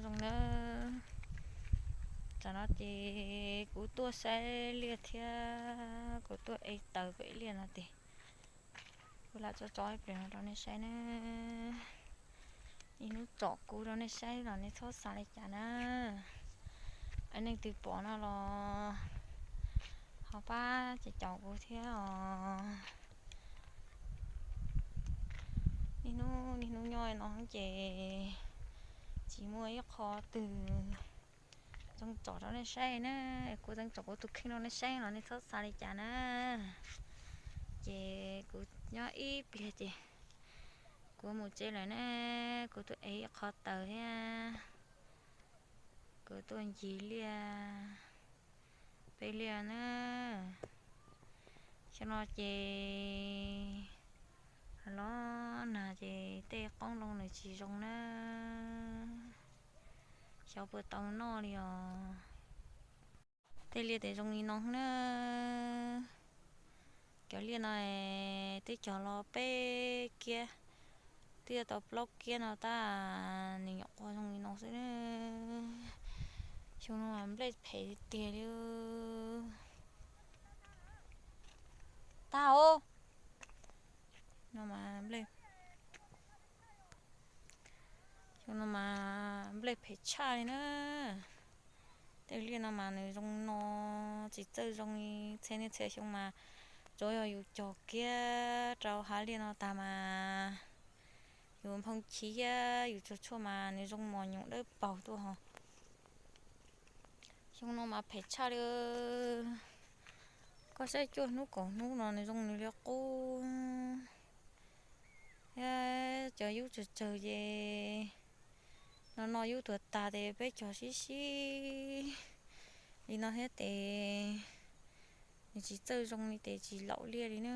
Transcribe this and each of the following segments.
Zoo na, tam no ces kuv tuaj saib liaj thiab kuv tuaj ev taws pem liaj no ces kuv lam tso tso ib pliag no rau nej saib na. Ib hnub tsom kuv rau nej saib los nej txhob xav li cas na. Es neeg twg pom no los ho pab ces caum kuv thiab os. Niaj hnub niaj hnub nyob no ces tsis muaj ib qho twg zoo tsom rau nej saib na. Kuv tseem tsom kuv tus kheej rau nej saib los nej txhob xav li cas na. Ces kuv nyob ib pliag ces kuv mus tsev lawm na. Kuv tuaj ev ib qho taws thiab kuv tuaj ncig liaj, pem liaj na. Xyoo no ces los nag ces tej qoob loo nws tsis zoo na. Xyov puas tau noj li os. Tej liaj tes zoo li no na. Cov liaj no twb cog los peb kiab, twb yuav tau plaub kiab no tab nws nyuam qhuav zoo li no xwb na. Xyoo no mas nplej phem tiag li. Tag os. No mas nplej, xyoo no mas nplej phem tshaj li na. Tej liaj no mas nws zoo no tsis txawj zoo li txhia niaj txhia xyoo mas tsuav yog yus cog kiag rau hav liaj no tag mas yus nphoo chiv thiab yus tsuag tshuaj mas nws zoo mos nyoos dawb paug tuaj ho. Xyoo no mas phem tshaj li. Koj saib cuaj hnub kaum hnub no nws zoo nws li qub thiab cov yub tsawg tsawg ces no no yub tuag tas tes peb cog sib sib li no thiab tes nws tsis txawj zoo li tes tsis laum liaj li na.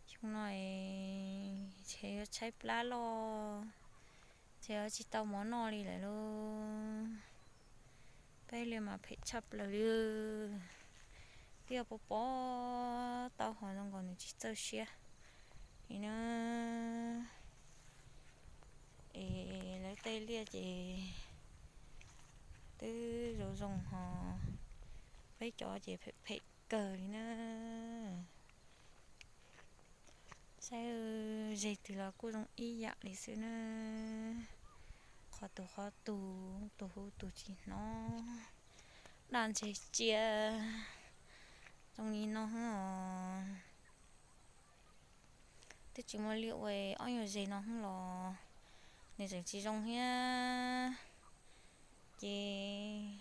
Xyoo no es ntshe yuav tshaib plab loj, ntshe yuav tsis tau mov noj li lawm lauj. Peb liaj mas phem tshaj plaws li. Twb yog pov pov tau ho zoo nkaus nws tsis txawj siab li na. Es lawv tej liaj ces twb zoo zoo ho, peb cov ces phem phem kawg li na. Saib zeg twg los kuj zoo ib yam li xwb na. Qhov tus qhov tus, tus hu tus tsis hnov, daj ntseg cia zoo li no os. Twb tsis muaj liaj ua, ob nyuag zeg no hnub los nws tseem tsis zoo thiab. Ces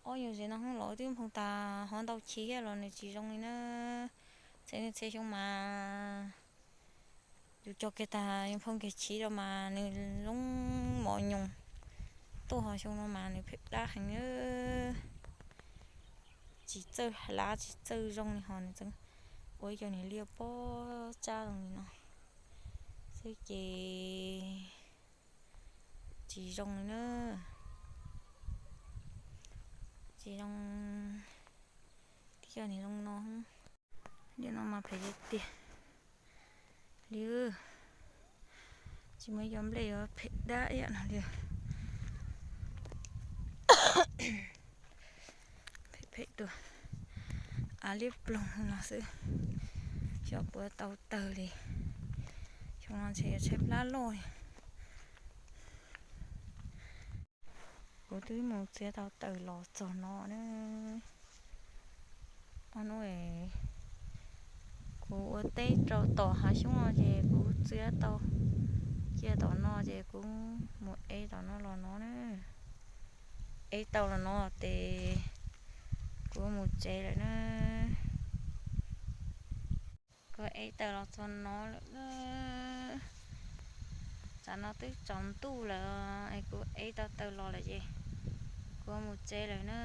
ob nyuag zeg no hnub los twb nphoo tag hov ntau chiv thiab los nws tsis zoo li na. Txhia niaj txhia xyoo mas yus cog kiag tag yus nphoo kiag chiv rau mas nws zoo mos nyoos tuaj ho xyoo no mas nws phem plab heev. Tsis txawj hlav tsis txawj zoo li ho nws txeev ua ib co niag liaj pob tsab zoo li no xwb ces tsis zoo li na. Tsis zoo, tib co niag zoo no. Liaj no mas phem tiag tiag li. Tsis muaj ib co nplej yuav phem dab ib yam no li. Phem phem tuaj, av liab ploog no xwb. Xyov puas tau tawg li. Xyoo no ntshe yuav tshaib plab loj li. Kuv twb mus txiav tau taws los txog no na. Ob hnub kuv ua teb rau tom hav xyoob no ces kuv txiav tau cia tom no ces kuv mus ev tom no los no na. Ev tau los no ces kuv mus tsev lawm na. Kuv ev taws los txog no lawm na. Tsam no twb tsaus ntuj lawm es kuv ev tau taws los lawm ces kuv mus tsev lawm na.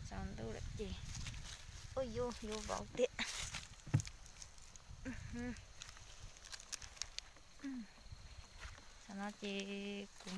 Tsaus ntuj lawm ces, ua yuav vauv tiag. Tsam no ces kuv